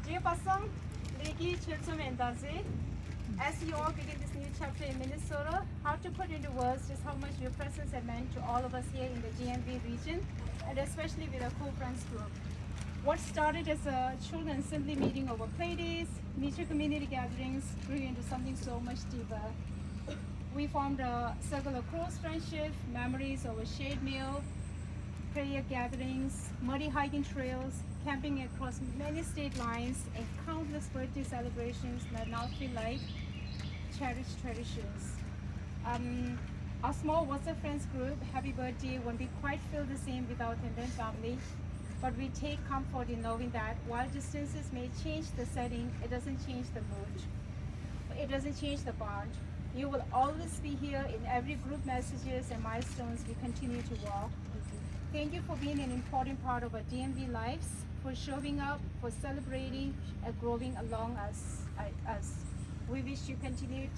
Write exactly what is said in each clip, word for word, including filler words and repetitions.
Dear Pasang, Legi Chilsum and Daze, as you all begin this new chapter in Minnesota, hard to put into words just how much your presence has meant to all of us here in the D M V region, and especially with our co-friends group. What started as a children's assembly meeting over play days, nature community gatherings grew into something so much deeper. We formed a circle of close friendship, memories over shared meal, prayer gatherings, muddy hiking trails, camping across many state lines, and countless birthday celebrations that now feel like cherished traditions. Um, our small WhatsApp friends group, Happy Birthday, won't be quite feel the same without Tenden family, but we take comfort in knowing that while distances may change the setting, it doesn't change the mood. It doesn't change the bond. You will always be here in every group messages and milestones we continue to walk. Thank you for being an important part of our D M V lives, for showing up, for celebrating and growing along us, uh, us. We wish you continued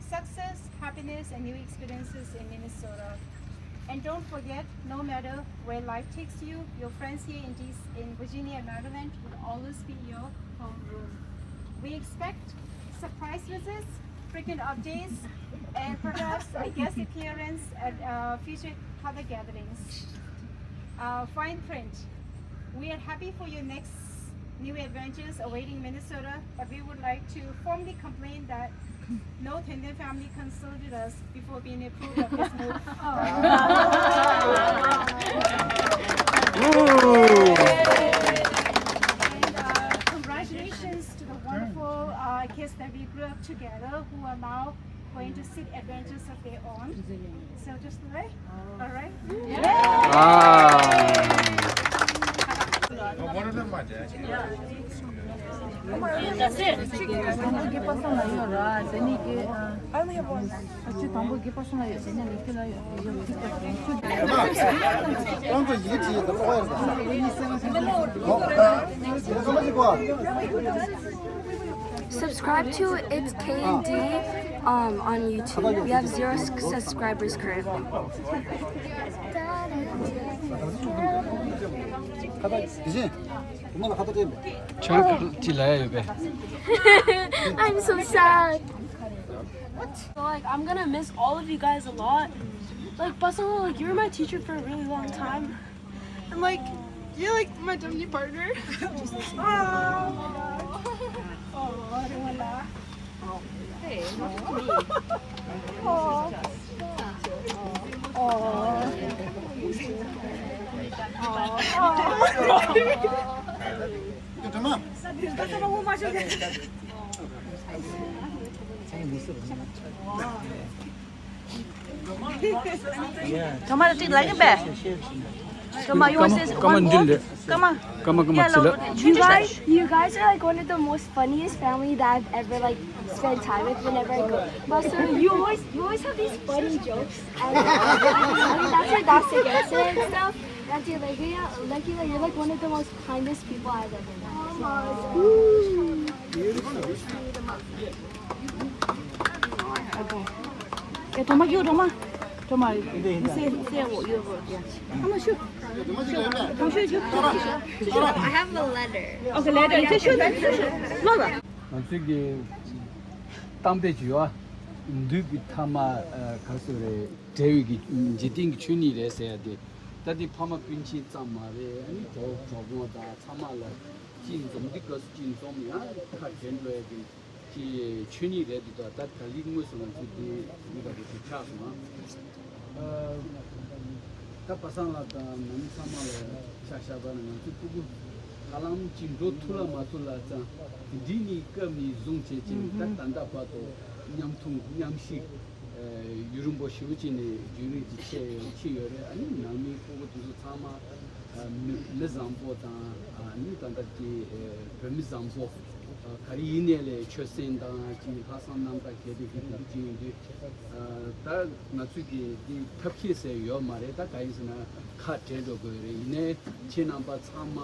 success, happiness, and new experiences in Minnesota. And don't forget, no matter where life takes you, your friends here in D C, in Virginia and Maryland will always be your homeroom. We expect surprise visits, frequent updates, and perhaps a guest appearance at uh, future public gatherings. Uh, fine print. We are happy for your next new adventures awaiting Minnesota, but we would like to formally complain that no Tenden family consulted us before being approved of this move. And uh, congratulations to the wonderful uh, kids that we grew up together who are now going to seek adventures of their own. So just today, all right? Subscribe to It's K and D um, on YouTube. We have zero s- subscribers currently. I'm so sad. So, like, I'm gonna miss all of you guys a lot. Like, Pasang, like, you were my teacher for a really long time. And, like, you're, like, my Dominican partner. Oh, my God. Oh, Hey, not to me. Oh. Oh. Tomorrow, take like it back. Come on, you want to say one more? Come on. Come on, come on, yeah, chill out. You guys, you guys are like one of the most funniest family that I've ever like spent time with whenever I go. But so you always, you always have these funny jokes. And, I mean, that's your dog's against it and stuff. That's your like, yeah, like, you, like, you're like one of the most kindest people I've ever met. So. Okay. Yeah, Thomas, you, Thomas. Thomas, you say, say what you wrote, yeah. Come on, shoot. Shoot, shoot, shoot, shoot. I have a letter. Okay, letter. Shoot, shoot, shoot, shoot. Lola. ང་ཚོའི་གི་གཏམ་དཔེ་ཅིག་ཡོད་ཨ། འདུས་པའི་ཐ་མ་ག་སུ་རེད། འབྲེལ་བའི་གི་འཇིག་རྟེན་གྱི་ཆོས་ཉིད་རེད་ཟེར་ཡ་དེ། ད་དེ་ཕ་མ་སྤུན་མཆེད་ཙམ་མ་རེད། ཨ་ནི་གྲོགས་གྲོགས་པོ་དང་ཚང་མ་ལ་གཅིག་འཛོམས། འདི་སྐབས་སུ་གཅིག་འཛོམས་ཡང་ཁ་བྲལ་འགྲོ་ཡ་གི་ཀྱི་ཆོས་ཉིད་རེད་འདུག་ད་ད་ག་ལི་དངོས་སུ་ང་ཚོས་འདི་མི་འདྲ་པོ་ཞིག་ཆགས་སོང་ང་། ད་པ་སངས་ལགས་དང་ནང་མི་ཚང་མ་ལ་ཆ་བཞག་པ་ན་ང་ཚོའི་སྤུ་གུ་ཧ་ལམ་གཅིག་འགྲོ་ཐུབ་ལ་མ་ཐུབ་ལ་ཙང་འདི་ནི་སྐབས་ནས་བཟུང་བྱས་ཀྱི་ད་ད་ལྟ་བར་དུ་མཉམ་འཐུང་མཉམ་གཤིབ། ཡུན་རིང་པོ་ཞེ་པོ་ཅིག་ནས་རྒྱུན་རིང་ཅིག་ཆད་ཡོད་ཆད་ཡོད་རེད། ཨ་ནི་ནང་མི་སྤུ་གུ་དེ་ཚོ་ཚང་མ་མི་མི་བཟང་པོ་དང་ཨ་ནི་ད་ལྟ་དེ་བོད་མི་བཟང་པོ་ག་རེ་ཡིན་ནའི་ལས་ཆོད་སེམས་དང་ཅིག་ལྷག་བསམ་རྣམ་དག་གལ་ཏེ་གི་འདུག་ཅིག་ཡིན་དུས་ད་ང་ཚོས་ཀྱི་དེ་ཐབས་ཤེས་ཟེར་ཡོད་མ་རེད། ད་ག་ཡིན་ཟེར་ན་ཁ་བྲལ་འགྲོ་དགོས་རེད། ཡིན་ནའི་ཁྱེད་རྣམ་པ་ཚང་མ་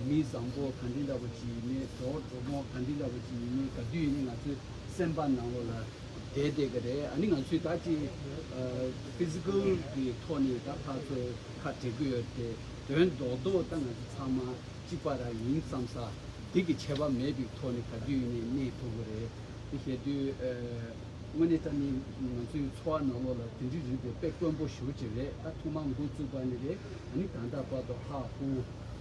མི་བཟང་པོ་ག་འདྲ་འདྲ་པོ་ཅིག་ཡིན་ནའི་གྲོགས་གྲོགས་པོ་ག་འདྲ་འདྲ་པོ་ཅིག་ཡིན་ནའི་ག་དུས་ཡིན་ནའི་ང་ཚོའི་སེམས་པ་ནང་ལོགས་ལ་བསྡད་བསྡད་ཀྱི་རེད། ཨ་ནི་ང་ཚོས་ད་ཅི་ཕི་ཟི་ཀལ་གྱི་ཐོག་ནས་ད་ཕར་ཚུར་ཁ་བྲལ་གྱི་ཡོད་དེ་དོན་རྡོག་རྡོག་ད་ང་ཚོ་ཚང་མ་གཅིག་པ་རང་ཡིན་བསམ་ས། དེ་གི་ཁྱད་པར་མེད་པའི་ཐོག་ནས་ག་དུས་ཡིན་ནའི་གནས་ཐུབ་ཀྱི་རེད། དེ་བྱས་དུས་ཨ་དངོས་གནས་དྲང་གནས་ང་ཚོའི་འཚོ་བ་ནང་ལོགས་ལ་དེ་འདྲའི་རིགས་དེ་དཔེ་དཀོན་པོ་ཞེ་པོ་ཅིག་རེད། ད་ཐོག་མར་འགོ་བཙུགས་པ་ནས་རེད། ཨ་ནི་ད་ལྟ་བར་དུ་ཧ་ཧུ་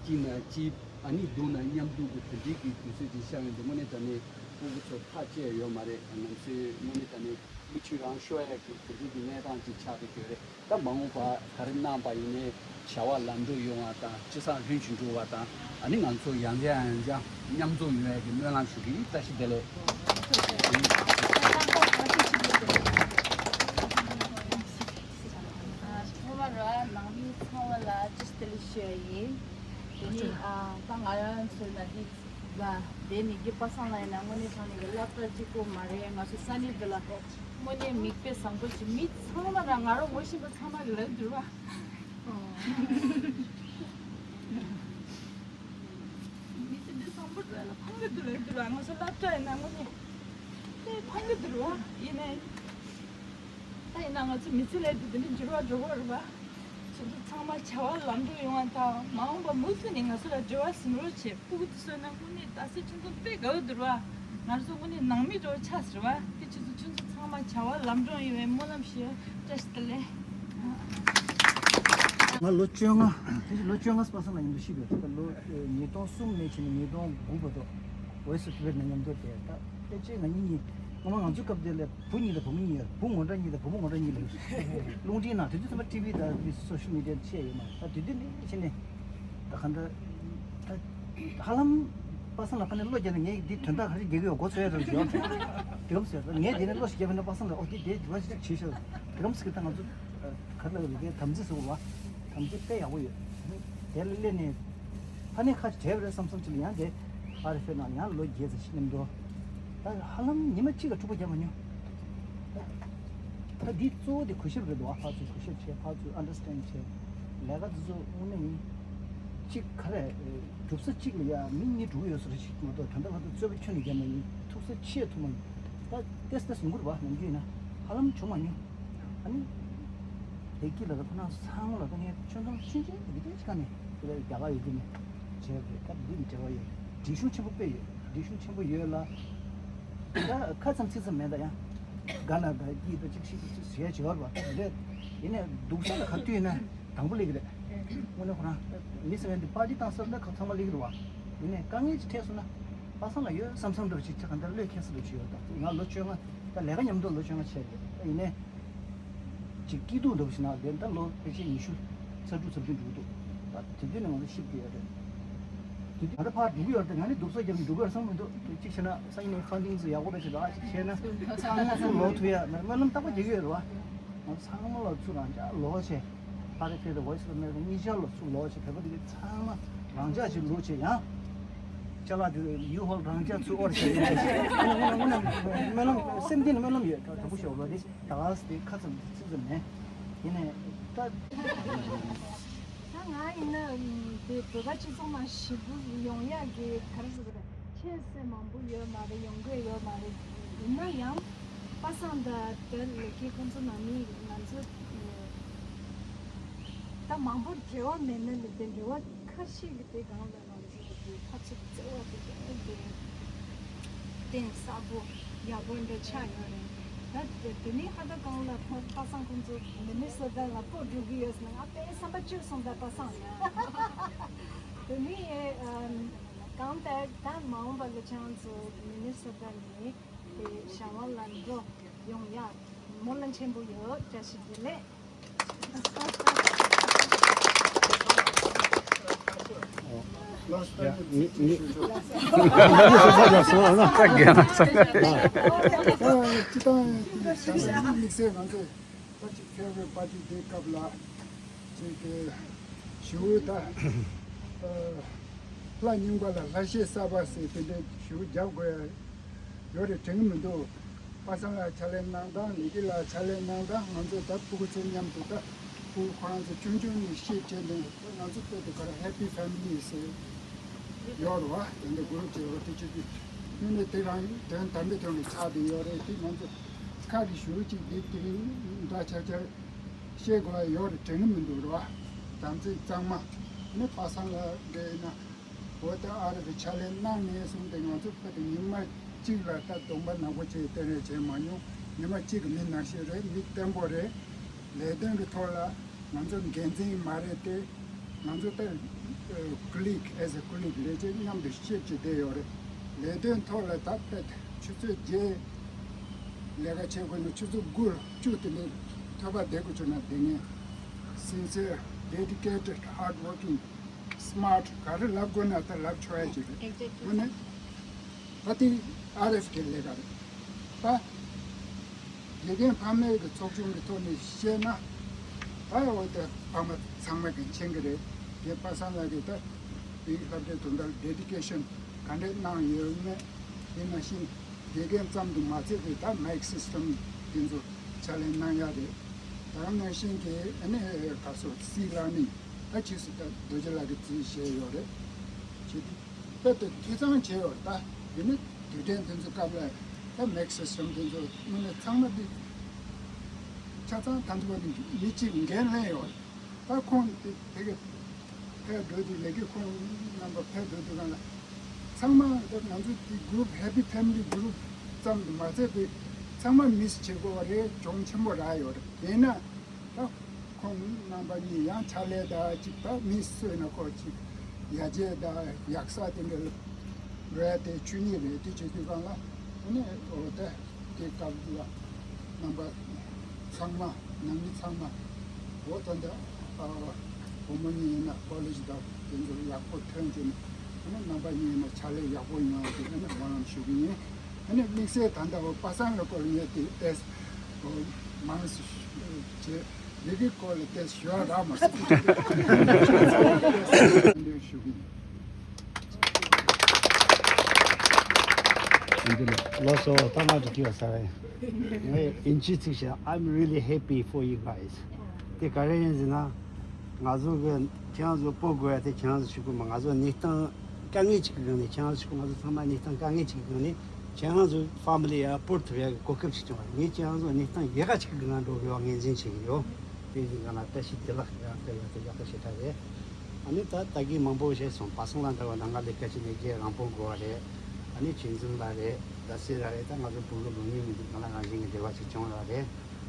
གཅིག་ན་གཅིག་ཨ་ནི་སྡུག་ན་མཉམ་སྡུག་གི་དེ་འདྲའི་གི་དུས་ཚོད་ཅིག་ཤར་ཡོང་དུས་དངོས་གནས་དྲང་གནས་སྤུ་གུ་ཚོ་ཐག་བཅད་ཡོད་མ་རེད། ང་ཚོས་དངོས་གནས་དྲང་གནས་མིག་ཆུ་རང་ཤོར་ཡ་གི་དེ་འདྲའི་གི་གནས་སྟངས་ཅིག་ཆགས་ཀྱི་ཡོད་རེད། ད་མ་འོངས་པ་ག་རེ་གནང་པ་ཡིན་ནའི་བྱ་བ་ལམ་འགྲོ་ཡོང་བ་དང་སྤྱི་བསང་ལྷུན་གྱིས་འགྲོ་བ་དང་ཨ་ནི་ང་ཚོ་ཡང་བསྐྱར་ཡང་བསྐྱར་མཉམ་འཛོམས་ཡོང་ཡ་གི་སྨོན་ལམ་ཞུ་གི་ཡིན། བཀྲ་ཤིས་བདེ་ལེགས། ཐོག་མར་ནང་མི་ཚང་མ་ལ་བཀྲ་ཤིས་བདེ་ལེགས་ཞུ་ཡ་ཡིན། དེ་ནི་ཨ་ད་ང་རང་ཚོའི་ནང་འདི་ལ་བསྡད་ནས་གི་པ་སངས་ལ་ཡིན་ན་དངོས་གནས་དྲང་གནས་ཀྱི་སློབ་གྲྭ་གཅིག་པོ་མ་རེད། ང་ཚོ་ས་གནས་འདི་ལ་དངོས་གནས་མིག་དཔེ་བཟང་པོ་ཞིག་མི་ཚང་མ་ལ་ང་རང་ངོ་ཤེས་པ་ཚང་མ་གི་ལབ་འདུག་བ། མི་དེ་འདྲ་བཟང་པོ་རེད་ལ་ཕངས་གི་འདུག་ལབ་འདུག་བ། ང་ཚོ་སློབ་གྲྭ་ཡིན་ན་དངོས་གནས་དཔེ་ཕངས་གི་འདུག་བ། ཡིན་ནའི་ད་ཡིན་ན་ང་ཚོ་མི་ཚེ་ལས་དེ་འདི་འདྲ་འགྱུར་བ་འགྲོ་གི་རེད་བ། ཁྱེད་ཚོ་ཚང་མ་བྱ་བ་ལམ་འགྲོ་ཡོང་བ་དང་མ་འོངས་པ་མུ་མཐུད་ནས་ང་ཚོ་ལ་འབྲེལ་བ་ཟིན་རོགས་བྱེད། སྤུ་གུ་དེ་ཚོ་ན་དངོས་གནས་ད་སེ་ཁྱེད་ཚོ་དཔེ་དགའ་བོ་འདུག་བ། ང་ཚོ་དངོས་གནས་ནང་མི་འགྲོ་ཆགས་ཟེར་བ། དེ་ཁྱེད་ཚོ་ཁྱེད་ཚོ་ཚང་མ་བྱ་བ་ལམ་འགྲོ་ཡོང་བའི་སྨོན་ལམ་ཞུ། བཀྲ་ཤིས་བདེ་ལེགས། ང་ལོ་བཅོ་ལྔ། དེ་བཞིན་ལོ་བཅོ་ལྔ་པ་སངས་ལ་ཡིན་དུས་ཤི་བས། ད་ལོ་ཉིས་སྟོང་གསུམ་ནས་བྱས་ནས་ཉིས་སྟོང་དགུ་བར་དུ་ཝེ་སི་ཊི་ཊི་བེ་ཊི་ནང་མཉམ་དུ་བསྡད། ད་ཕལ་ཆེར་ང་གཉིས་གཉིས་སྔོན་མ་ང་ཚོའི་སྐབས་དེ་ལ་བུ་གཉིས་དང་བུ་མོ་གཉིས། བུ་ངོ་འདྲ་གཉིས་དང་བུ་མོ་ངོ་འདྲ་གཉིས་ལ་རླུང་འཕྲིན་ནང་དེ་དུས་ཚང་མ་ཊི་ཝི་དང་སོ་ཤལ་མི་ཌི་ཡ་བཤད་ཡོད་མ་རེད། ད་དེ་དུས་ནས་བྱས་ནས་ད་ག་འདྲ་ད་ཧ་ལམ་པ་སངས་ལ་ཕ་ནས་བློ་བརྒྱབ་ན་ངས་འདི་དོན་དག་ག་རེ་རྒྱག་གི་ཡོད་མགོ་ཚོས་ཡ་རེད་ཡོད་དེ་གམ་ཟེར། ད་ངས་འདི་ནས་བློ་ཞིག་བརྒྱབ་ན་པ་སངས་ལ་ཨོ་དེ་དེ་དེ་བ་ཞིག་བྱེད་ཤོག་དེ་གམ་ཟེར། གི་ད་ང་ཚོ་ག་རེ་ལབ་རེད། དམ་ཚིག་ཟེར་བ། དམ་ཚིག་དཔེ་ཡག་པོ་ཡོད། དེ་ལ་སླེབས་ནས་ཕ་ནས་ཁ་ཅིག་བྲལ་བ་རེད་བསམ་བསམ་ཅིག་ལ་ཡང་དེ་ཨ་རི་ཕེ་ནང་ཡང་ལོ་བརྒྱད་ཙམ་ཞིག་མཉམ་དུ། ད་ཧ་ལམ་ཉི་མ་གཅིག་ལ་འཁྲུག་པ་རྒྱག་མ་མྱོང་། ད་འདི་གཙོ་བོ་དེ་གུས་ཞབས་རེད་འདུག་ཨ་ཕར་ཚུར་གུས་ཞབས་བྱས། ཕར་ཚུར་ཨན་ཌར་སི་ཊེན་ཌ་བྱས། ལས་ཀ་དེ་ཚོ་དངོས་གནས་ཡིན། གཅིག་ག་རེ་གྲུབ་ས་གཅིག་ལ་ཡ་མི་གཉིས་འགྲོ་གི་ཡོད་ས་རེད་ཞིག་མ་གཏོགས། ད་ལྟ་བར་དུ་རྩོད་པ་ཁྱོན་ནས་རྒྱབ་མ་ཡིན། ཐུག་ས་ཆེས་ཐུག་མ་ཡིན། ད་ཏེས་ཏེས་ཡོང་གི་རེད་བ། ནམ་རྒྱུན་ཡིན་ན་ཧ་ལམ་བྱུང་མ་མྱོང་། ཨ་ནི་བདེ་སྐྱིད་ལ་ད་ཁོ་ན་ཚང་མ་ལ་ད་ངས་ཆུང་ཆུང་ཆུང་ཆུང་དེ་ག་ཅིག་ག་ནས་དེ་ལ་རྒྱ་གར་ཡོད་དུས་ནས་བྱས་པའི་ད་འདི་ནས་འབྲེལ་བ་ཡོད། སྒྲིག་གཞུང་ཆེན་པོ་དཔེ་ཡོད། སྒྲིག་གཞུང་ཆེན་པོ་ཡོད་ལ། ད་ཁ་ཙམ་ཚིག་ཙམ་མེད། ད་ཡང་ག་ན་ག་གི་ད་ཅིག་ཤིག་ཅིག་ཟེར་བྱས་ཡོད་རེད་བ། ད་དེ་འདྲ་ཡིན་ནས་སྡུག་ས་ལ་ག་དུས་ཡིན་ན་དང་པོ་སླེབས་ཀྱི་རེད། དངོས་གནས་ཁོ་རང་མི་ཟེར་བའི་འདི་པར་ཊི་བཏང་ས་ལ་ཁ་ཚང་མ་སླེབས་ཀྱི་རེད་བ། ཡིན་ནས་དཀའ་ངལ་ཅིག་འཕྲད་སོང་ན་པ་སངས་ལ་ཡོད་བསམ་བསམ་འདྲ་བ་ཅིག་ཆགས། ག་འདྲ་བློས་འཁེལ་ས་འདྲ་བ་ཅིག་ཡོད། ད་ང་ལོ་བཅོ་ལྔ། ད་ལས་ཀ་མཉམ་དུ་ལོ་བཅོ་ལྔ་བྱས་རེད། ད་ཡིན་ནས་ཅིག་སྐྱིད་སྡུག་འདྲ་བོ་ཞིག་ན་དེ་ད་ལོ་ཕལ་ཆེར་ཉི་ཤུ་རྩ་དྲུག་རྩ་བདུན་འགྲོ་གི་འདུག་ད་དེ་དུས་ནས་ང་ཚོ་ཤི་བསྡད་ཡོད་རེད། དེ་དུས་ང་ཚོ་ཕར་འགྲོ་གི་ཡོད་རེད། ང་ནི་སྡུག་ས་རྒྱབ་ནས་འགྲོ་གི་ཡོད་རེད་བསམ་གི་འདུག་གཅིག་བྱས་ན་སང་ཉིན་ནས་ཕན་ཌིང་ཚོ་ཡག་པོ་འདྲ་ཞིག་འདུག་ཨ་ཅིག་བྱས་ན་ཚང་མ་ཚུར་ལོག་ཐུབ་ཡ་ན་སྨོན་ལམ་རྟག་པར་རྒྱག་གི་ཡོད་རེད་བ། ང་ཚོ་ཚང་མ་ལ་ཚུར་རང་འཇགས་ལོག་བྱས། ཨ་རི་ཕེ་དང་ཝོ་ཡི་སི་ཨོཕ་ཨ་མེ་རི་ཀ་གཉིས་ཆར་ལ་ཚུར་ལོག་བྱས། བོད་པ་དེ་གའི་ཚང་མ་རང་འཇགས་ཅིག་ལོག་བྱས། ཡང་ཅ་ལག་དེ་ཡུ་ཧོལ་རང་འཇགས་ཚུར་ཨོ་ར་བྱས་ཡིན་པ་ཞིག་དངོས་གནས་སྨོན་ལམ་སེམས་གཏིང་ནས་སྨོན་ལམ་ཡོད། དྲང་པོ་ཞུ་བ་དེ་ད་ག་སེ་དེ་ཁ་ཙམ་ཚིག་ཙམ་མེད། ཡིན་ནའི་ད། ད་ང་ཡིན་ན་དེ་བོད་པ་སྤྱི་ཚོགས་ནང་ཞེ་པོ་ཡོང་ཡག་གི་ག་རེ་ཟེར་དགོས་རེད། ཆེས་སེ་མང་པོ་ཡོད་མ་རེད། ཡོང་གི་ཡོད་མ་རེད། ཡིན་ན་ཡང་པ་སངས་དང་དེ་ལས་ཀའི་ཁོང་ཚོ་ནང་མི་ང་ཚོ་ད་མང་པོར་འབྲེལ་བ་མེད་ན་ལས་དེ་འབྲེལ་བ་ཁ་ཤས་ཀྱི་དེ་སྒང་ལ་ང་ཚོ་གི་འཐབ་རྩོད་བརྩེ་བ་དེ་ག་དེ་གཏིང་ཟབ་པོ་ཡག་པོ་འདྲ་ཆགས་ཡོད་རེད། ད་དེ་དེ་ནས་ཧ་ད་གང་ལ་ཁོང་པ་སངས་ཁོང་ཚོ་མི་ནི་སོ་ཊ་ལ་སྤོ་འགྲོ་གི་ཡོད་ཟེར་ན་ང་དཔེ་བསམ་པ་བཅུག་སོང་། ད་པ་སངས་ཡ་དེ་ནས་ཨམ། གང་ལྟར་ད་མ་འོངས་པ་ལ་ཁྱེད་རང་ཚོ་མི་ནི་སོ་ཊ་ནས་དེ་བྱ་བ་ལམ་འགྲོ་ཡོང་ཡག་སྨོན་ལམ་ཆེན་པོ་ཡོད། བཀྲ་ཤིས་བདེ་ལེགས། ལགས་སོ། ད་ངས་ངས་ངས་ད་རྒན་ལགས་སོ། ད་སྤྱི་བཏང་དེ་ཞག་ལ་དམིགས་བསལ་ང་ཚོས་པར་ཊི་ཕེར་ཝེལ་པར་ཊི་དེའི་སྐབས་ལ་ཅིག་གི་ཞུ་ད་ལྷ་རྙིང་པ་ལ་ལྷ་གཤེགས་གསར་པ་ཟེར་དེ་འདྲའི་ཞུ་རྒྱག་དགོས་ཡ་ཡོད་རེད་དྲན་གི་མི་འདུག་པ་སངས་ལགས་ཕྱག་ལས་གནང་སྟངས། ལི་ཀི་ལགས་ཕྱག་ལས་གནང་སྟངས། ང་ཚོ་ད་ཕྲུ་གུ་ཚོ་མཉམ་དུ་ད་ཕྲུ་གུ་ཁོ་རང་ཚོ་ཆུང་ཆུང་ནས་ཤེས་བྱས་ནས་ང་ཚོ་ལྟོས་དུས་ག་རེ་ཧེ་པི་ཕེ་མི་ལི་ཟེར་ཡོད་རེད་བ། དེ་འདྲ་གུ་རུབ་ཅིག་ཡོད་རེད། དེ་ཅིག་དེ་དངོས་གནས་དེ་རང་དོན་དམ་པའི་དོན་ལ་ཆགས་བསྡད་ཡོད་རེད། དེ་ང་ཚོ་ཁ་རེ་ཞུ་ཅིག་དེ་དེ་རིང་འདྲ་ཆགས་ཆགས་བཤད་དགོས་ཡ་ཡོད་རེད་དྲན་གི་མི་འདུག་རེད་བ། དམ་ཚིག་གཙང་མ་ནི་པ་སངས་ལགས་འདྲ་ཡིན་ན། འོ་ད་ཨ་རི་རུ་ཕྱག་ལས་གནང་ནས་བཟུང་སྟེ་ང་ཚོ་ཕ་དེ་ཉི་མ་གཅིག་ལ་ད་སྡོམ་པ་ནག་པོ་བྱས་གཏན་རེ་བྱས་མ་མྱོང་། ཉི་མ་གཅིག་གི་མི་ནག་ཤོས་རེད། མི་བརྟན་པོ་རེད། ལས་དོན་གྱི་ཐོག་ལ་ང་ཚོ་འགན་འཛིན་མ་རེད་དེ། ང་ཚོ་ད་colleague, as a colleague རེད་ཅེས་མཉམ་དུ་བཤད་ཀྱི་བསྡད་ཡོད་རེད། ལས་དོན་ཐོག་ལ་ད་ཕ་ཆུ་ཚོད་བརྒྱད་ལས་ཀ་བྱེད་དགོས་ན་ཆུ་ཚོད་དགུ་བཅུ་དེ་ནས་ཐོད་པ་བསྡད་དགོས་བྱུང་ན་བསྡད་ངེས། Sincere, dedicated, hard working, smart ག་རེ་ལབ་དགོས་ན་ད་ལབ་ཆོག་ཡ་ཅིག་རེད། དངོས་གནས་ད་དེ་ཨར་ཨེཕ་གི་ལས་ཀ་རེད། ད་དགེ་རྒན་ཕ་མའི་གི་ཚོགས་ཆུང་གི་ཐོག་ནས་བཤད་ན། ད་འོ་ད་ཕ་མ་ཚང་མ་གི་མཁྱེན་གི་རེད། དེ་པ་སངས་ལགས་ཀྱིས་ད་དེའི་སློབ་གྲྭའི་དོན་དག་dedication ག་འདྲས་གནང་ཡོད་མེད། དེ་ནང་བཞིན་དགེ་རྒན་ཙམ་དུ་མ་ཚད་པའི་ད་མེག་སིས་ཊམ་དེ་ཚོ་ཕྱག་ལས་གནང་ཡ་རེད། ད་ག་ནང་བཞིན་གྱི་ཨ་ནི་ག་སོ་སི་ལར་ནིང་ད་ཕྱིས་སུ་ད་རྡོ་རྗེ་ལགས་ཀྱིས་རྩིས་བཞེས་ཡོད་རེད། བྱེད་དུས་ད་ད་འཐུས་ཚང་བྱས་ཡོད་རེད། ད་དེ་ནི་དུས་དྲན་དེ་ཚོ་སྐབས་ལ་ད་མེག་སིས་ཊམ་དེ་ཚོ་དངོས་གནས་ཚང་མ་འདི་ཆ་ཚང་ད་ཚོ་བ་ནི་མི་གཅིག་འགན་ལེན་ཡོད་རེད། ད་ཁོང་དེ་དེ་ག་ཕེབས་འགྲོ་དུས་ལས་ཀའི་ཁོང་རྣམ་པ་ཕེབས་འགྲོ་དུས་གང་ལ་ཚང་མ་ད་ང་ཚོ་དེ་གུ་རུབ་ཧེ་པི་ཕེ་མི་ལི་གུ་རུབ་ཙམ་དུ་མ་ཚད་པའི་ཚང་མ་མིས་བྱེད་དགོས་པ་རེད། གྱོང་ཆེན་པོ་རག་ཡོད་རེད། དེས་ན་ད་ཁོང་རྣམ་པ་གཉིས་ཡང་ཕྱག་ལས་ད་ཅིག་ད་མིས་གསོས་ན་ཁོ་ཅིག་ཡར་རྒྱས་ད་ཡག་ས་དེ་འདྲ་རེད། དེ་ཆོས་ཉིད་རེད། དེ་བྱེད་དུས་གང་ལ་ཨ་ནི་འོ་ད། དེ་སྐབས་ལ་རྣམ་པ་ཚང་མ་ནང་མི་ཚང་མ་འོ་ད་འདི་བུ་མོ་གཉིས་ཡིན་ན་ཀོ་ལེ་ཇི་དང་དེ་ཚོ་ཡག་པོ་ཐོན་བྱས་ནས་ཨ་ནི་རྣམ་པ་གཉིས་ཡིན་ན་ཕྱག་ལས་ཡག་པོ་ཡོང་བ་དེ་ཨ་ནི་སྨོན་ལམ་ཞུ་གི་ཡིན། ཨ་ནི་དམིགས་བསལ་ད་ལྟ་བ་པ་སངས་ལ་སྐོར་ངས་དེ་ཏེས་མང་སུ་བྱས། ལས་ཀའི་སྐོར་ལ་ཏེས་ཞུ་བ་རག་མ་སོང་། ཞུ་གི་ཡིན། ལགས་སོ། ད་ང་ཚོ་ཐུག་ས་རེད། ངས་ཨིན་ཇི་ཚིག་བཤད། I'm really happy for you guys. དེ་ག་རེ་ཡིན་ཟེར་ན། ང་ཚོ་གི་ཁྱེད་རང་ཚོ་སྤོ་དགོས་ཡ་དེ་ཁྱེད་རང་ཚོ་ཞུ་དགོས་མ། ང་ཚོ་གནས་སྟངས་དཀའ་ངལ་ཅིག་གི་སྒང་ནས། ཁྱེད་རང་ཚོ་ཞུ་དགོས། ང་ཚོ་ཚང་མ་གནས་སྟངས་དཀའ་ངལ་ཅིག་གི་སྒང་ནས་ཁྱེད་རང་ཚོ་ཕ་མི་ལི་ཡ་སྤོར་ཐུབ་ཡ་གི་གོ་སྐབས་ཤིག་བྱུང་བ་རེད། ངས་ཁྱེད་རང་ཚོ་གནས་སྟངས་ཡག་ག་ཅིག་གི་སྒང་འགྲོ་དགོས་པ་ངོས་འཛིན་བྱེད་ཀྱི་ཡོད། དེ་གི་སྒང་ལ་བཀྲ་ཤིས་བདེ་ལེགས་ཡང་བསྐྱར་ཡང་བསྐྱར་ཡག་པོ་ཞེ་དྲག་རེད། ཨ་ནི་ད་ད་གིན་མང་པོ་བཤད་སོང་། པ་སངས་ལགས་འདྲ་བ་ནང་ང་ལས་ཀ་བྱེད་ནས་རྒྱལ་རང་དཔུང་དགོས་པ་རེད། ཨ་ནི་ཆོས་འཛིན་ལགས་རེད། ཟླ་སེར་ལགས་རེད། ད་ང་ཚོ་བོད་ལ་ལོ་ཉིས་མི་འདུག་ང་ལ་རང་བཞིན་གྱི་འབྲེལ་བ་ཅིག་བྱུང་ཡོད་རེད།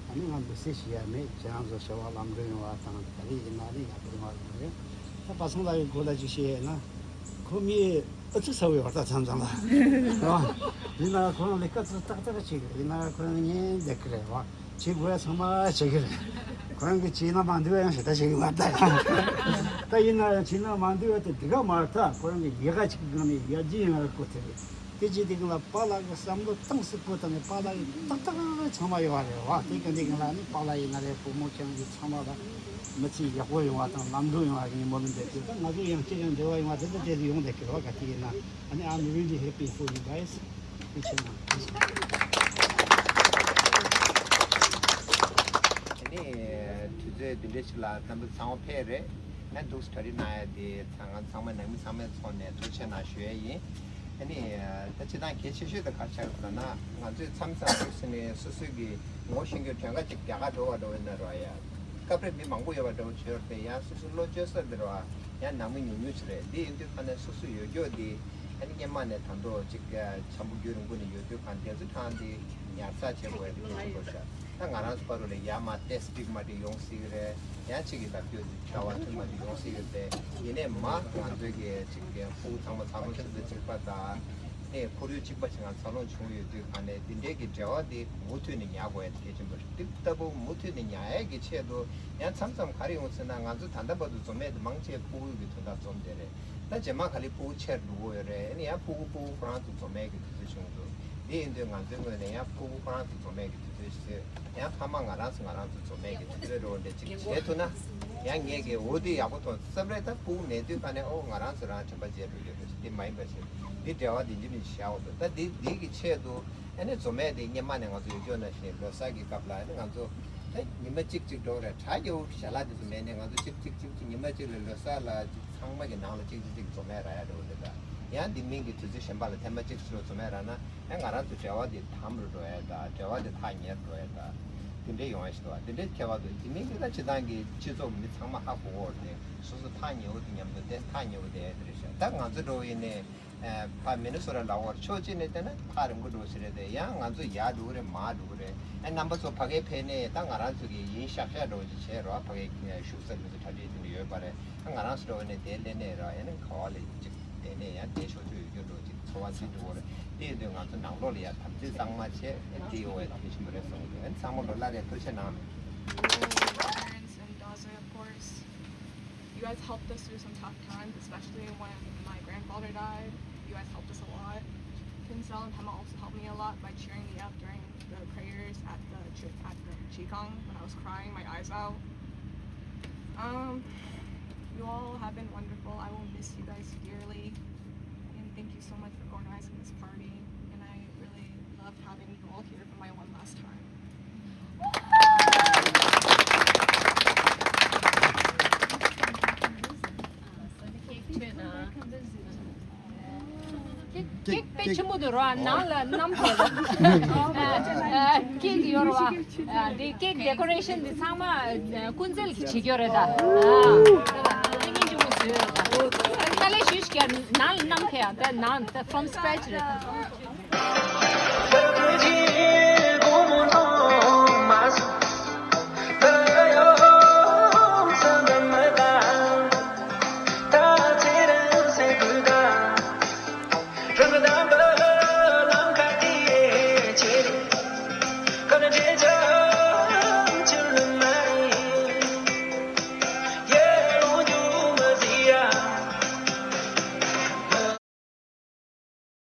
ཨ་ནི་ང་འདུག་སེ་ཞུ་ཡ་མེད། ཁྱེད་རང་ཚོ་བྱ་བ་ལམ་འགྲོ་ཡོང་བ་དང་། ག་རེ་ཡིན་ན་ནི་ཡག་པོ་ཡོང་བ་རེད། ད་པ་སངས་ལགས་ཀྱི་སྐོར་ལ་ཅིག་བཤད་ཡས་ན། ཁོ་མི་ཨུ་ཚུགས་ཚ་བོ་ཡོད་རེད། ད་མཚམས་མཚམས་ལ་རེད་བ། ཡིན་ན་ཁོ་རང་ལས་ཀ་ཚོ་ཏག་ཏག་བྱེད་ཀྱི་རེད། ཡིན་ན་ཁོ་རང་ཉན་བསྡད་ཀྱི་རེད་བ། བྱེད་དགོས་ཡ་ཚང་མ་བྱེད་ཀྱི་རེད། ཁོ་རང་གིས་བྱས་ན་མ་འདོད་ཡང་ཞེ་དྲག་བྱེད་ཀྱི་མ་རེད་ད། ད་ཡིན་ན་ཡང་བྱས་ན་མ་འདོད་ཡ་དེ་འདི་ག་མ་རེད་ད། ཁོ་རང་གིས་ཡག་ག་ཅིག་གི་སྒང་ནས་ཡར་རྒྱས་ཡོང་བའི་སྐོར་དེ་རེད། དེ་བྱེད་དུས་སྒང་ལ་པཱ་ལགས་ཀྱི་བསམ་བློ་གཏིང་ཟབ་པོ་དང་ནས་པཱ་ལགས་ཀྱི་ཏག་ཏག་ཚང་མ་ཡོད་རེད་བ། དེ་ག་འདི་སྒང་ལ་ནི་པཱ་ལགས་ཡིན་ན་རེད། བུ་མོ་ཁྱེད་རང་གིས་ཚང་མ་ལ་མི་ཚེ་ཡག་པོ་ཡོང་བ་དང་ལམ་འགྲོ་ཡོང་བ་ངས་སྨོན་ལམ་འདེབས་ཀྱི། ད་ང་ཚོ་ཡང་ཅི་ཡང་འབྲེལ་བ་ཡོང་བ་དེ་འདྲ་དེ་ཡོང་བསྡད་ཀྱི་རེད་བ། ག་དེ་ཡིན་ན་ཨ་ནི། I'm really happy for you guys. ཐུགས་རྗེ་ཆེ་གནང་། དེ་ནས་དུས་ཚོད་འདི་འདྲ་ཞིག་ལ་རྣམ་པ་ཚང་མ་ཕེབས་རེད། ང་འདུག་སེ་གྲ་སྒྲིག་གནང་ཡ་དེ་ཚང་ང་ཚང་མ་ནང་མི་ཚང་མའི་ཚོགས་ནས་ཐུགས་རྗེ་ཆེ་གནང་ཞུ་ཡ་ཡིན། ཨ་ནི་ད་སྤྱིར་བཏང་གལ་ཆེ་ཤོས་དེ་ག་རེ་ཆགས་ཀྱི་འདུག་ན། ང་ཚོས་མཚམས་མཚམས་འདུག་སེ་ནས་སོ་སོའི་གི་ངོ་ཤེས་མཁན་གྲོན་ཁ་ཅིག་རྒྱ་གར་འགྲོ་བ་འགྲོ་བའི་ནང་རོ་ཡ། སྐབས་རེ་མི་མང་པོ་ཡོད་པ་འདྲ་བོ་བྱོས་རེད་དེ། ཡང་སོ་སོའི་བློ་བཅོལ་ས་འདི་རེད་བ། ཡང་ནང་མི་ཉུང་ཉུང་ཞིག་རེད། འདི་ཡིན་དུས་ཁ་ནས་སོ་སོ་ཡོད་རྒྱུ་འདི་ཨ་ནི་སྔོན་མ་ནས་ད་དུང་ཅིག་འཆམ་པོ་རྒྱུན་རིང་པོ་ནས་ཡོད་དུས་ཁ་ནས་དེ་ཚོ་གྲངས་འདི་ཉར་ཚགས་བྱེད་དགོས་ཡ་དེ་གལ་ཆེན་པོ་ཤག་ད་ང་རང་ཚོ་བར་དུ་ལ་ཡ་མ་ཏེས་འགྲིག་མ་འགྲིག་ཡོང་སྲིད་ཀྱི་རེད། ཡང་གཅིག་གིས་ལབ་རྒྱུ་འདི་བྱ་བ་མཐུན་མ་འགྲིག་ཡོང་སྲིད་ཀྱི་རེད་དེ། ཡིན་ནའི་མ་ང་ཚོའི་གི་ཅིག་ཕྲུ་གུ་ཚང་མ་འཚར་ལོངས་ཆུ་ཚོད་གཅིག་པ་དང་། ནས་ཁོར་ཡུག་གཅིག་པ་ཞིག་ནང་འཚར་ལོངས་བྱུང་ཡོད་དུས་ག་ནས་འདི་འདྲའི་གི་འབྲེལ་བ་འདི་མུ་མཐུད་ནས་ཉར་དགོས་ཡ་དེ་གལ་ཆེན་པོ་རེད། འདི་ལྟ་བུ་མུ་མཐུད་ནས་ཉར་ཡ་གི་ཆེད་དུ་ཡང་མཚམས་མཚམས་ག་རེ་ཡོང་ཟེར་ན། ང་ཚོ་ད་ལྟ་བར་དུ་འཛོམས་ཡ་དེ་མང་ཆེ་ཕྲུ་གུ་གི་དོན་དག་འཛོམས་བསྡད་རེད། ད་རྗེས་མ་ག་ལེ་ཕྲུ་གུ་ཆེར་འགྲོ་གི་ཡོད་རེད། ཨ་ནི་ཡང་ཕྲུ་གུ་ཕྲུ་གུ་ཁོ་རང་ཚོ་འཛོམས་ཡ་གི་དུས་ཚོད་བྱུང་འདུག་འདི་ཡིན་དུས་ང་ཚོའི་ངོས་ནས་ཡང་ཕྲུ་གུ་ཁོ་རང་ཚོ་འཛོམས་ཡ་གི་དུས་ཚོད་ཞིག་ཡང་ཕ་མ་ང་རང་ཚོ་ང་རང་ཚོ་འཛོམས་ཡ་གི་དུས་ཚོད་འགྲོ་འདྲ་ཅིག་བྱེད་ཐུབ་ན། ཡང་ངས་གི་འོ་དེ་ཡག་པོ་མཐོང་། བསམ་རེད། ད་ཕྲུ་གུ་མེད་དུས་ག་ནས་ཨོ་ང་རང་ཚོ་རང་དྲན་པ་བརྗེད་འགྲོ་རྒྱུ་རེད། དེ་མ་ཡིན་པ་ཞིག་འདི་འབྲེལ་བ་དེ་འཇིག་རྟེན་བཞག་འོ་དོ། ད་འདི་འདི་གི་ཆེད་དུ་ཨ་ནི་འཛོམས་ཡ་དེ་སྔོན་མ་ནས་ང་ཚོ་ཡོད་རྒྱུ་ནང་བཞིན་ལོ་གསར་གི་སྐབས་ལ་ཨ་ནི་ང་ཚོ་ད་ཉི་མ་གཅིག་གཅིག་འགྲོ་རེད། གྲ་རྒྱས་པོ་ཞལ་ལག་དེ་ཚོ་མེད་ནས་ང་ཚོ་གཅིག་གཅིག་གཅིག་གཅིག་ཉི་མ་གཅིག་ལ་ལོ་གསར་ལ་གཅིག་ཚང་མ་གི་ནང་ལ་གཅིག་གཅིག་གཅིག་འཛོམས་ཡ་རག་ཡ་འགྲོ་གི་འདུག་ད་ཡང་འདི་མིན་གི་དུས་ཚོད་གཞན་པ་ལ་ཐེངས་མ་གཅིག་ཞིག་ལ་འཛོམས་ཡ་རག་ན། ཨེ་ང་རང་ཚོ་འབྲེལ་བ་འདི་དམ་རུ་འགྲོ་ཡ་ད། འབྲེལ་བ་འདི་ཐག་ཉེ་རུ་འགྲོ་ཡ་ད། དེ་འདྲས་ཡོང་ཡ་ཞིག་འདུག་བ། དེ་འདྲས་ཁྱད་པར་འདུག་དེ་མིན་གྱི་ད་སྤྱིར་བཏང་གི་སྤྱི་ཚོགས་མི་ཚང་མ་ཧ་གོ་གོ་རེད། སོ་སོ་ཐག་ཉེ་བོ་དེ་མཉམ་དུ་བསྡད། ཐག་ཉེ་བོ་བསྡད་ཡ་དེ་རེད་ཤག་ད་ང་ཚོ་འདྲ་བོ་ཡིན་ནའི་ཕ་མི་ནི་སོ་ཊ་ལ་འོར་ཕྱོགས་གཅིག་ནས་བལྟས་ན་ཕར་འགྲོ་ཟེར་རེད་དེ། ཡང་ང་ཚོ་ཡར་འགྲོ་གི་རེད། མར་འགྲོ་གི་རེད། ཨ་རྣམ་པ་ཚོ་ཕ་གིར་ཕེབས་ནས་ད་ང་རང་ཚོ་གི་ཡིན་ཤག་ཤག་འདྲ་བོ་ཅིག་བྱས་རོགས། ཕ་གིར་བཞུགས་ས་མི་ཚོ་གྲ་སྒྲིག་དེ་འདྲ་ཡོད་པ་རེད། ང་རང་ཚོ་འགྲོ་བ་ནས་དེ་སླེབས་ནས་ར། ཡང་ན་ག་བ་ལ་ཅིག་དེ་ནས་ཡང་དེ་ཕྱོགས་ཕྱོགས་ཡོད་རྒྱུ་འགྲོ་ཅིག་ཚོར་བ་ཅིག་འགྲོ་གི་རེད། དེ་ཡིན་དུས་ང་ཚོ་ནང་ལོགས་ལ་ཡང་དམ་ཚིག་གཙང་མ་བྱས། དེ་ཡོད་པ་ཡང་དེ་ཞིག་མ་རེད་བསམ་གི་འདུག་ཨ་ནི་ཚང་མ་ལོ་ལ་རེ་ཐུགས་རྗེ་གནང་། Parents and Daze, of course. You guys helped us through some tough times, especially when my grandfather died. You guys helped us a lot. Kinsel and Hema also helped me a lot by cheering me up during the prayers at the at the qigong when I was crying my eyes out. Um, you all have been wonderful. I will miss you guys dearly, and thank you so much for organizing this party. And I really loved having you all here for my one last time. ཀེག་དཔེ་ཆེན་པོ་འདུག་ར། ནང་ལ་བསྣམས་ཐལ། ཀེག་ཡོད་ར་བ། དེ་ཀེག་ཌེ་ཀོ་རེ་ཤན་འདི་ཚང་མ་ཀུན་གསལ་གྱིས་བྱེད་རྒྱུ་རེད་ད། དེ་སྙིང་རྗེ་མོ་བཟོས་ཡོད་ད། དཀའ་ལས་ཞུས་ཀྱང་ནང་ལ་བསྣམས་ཐལ། ཡང་ད་ནང་ད་from scratch རེད་ད།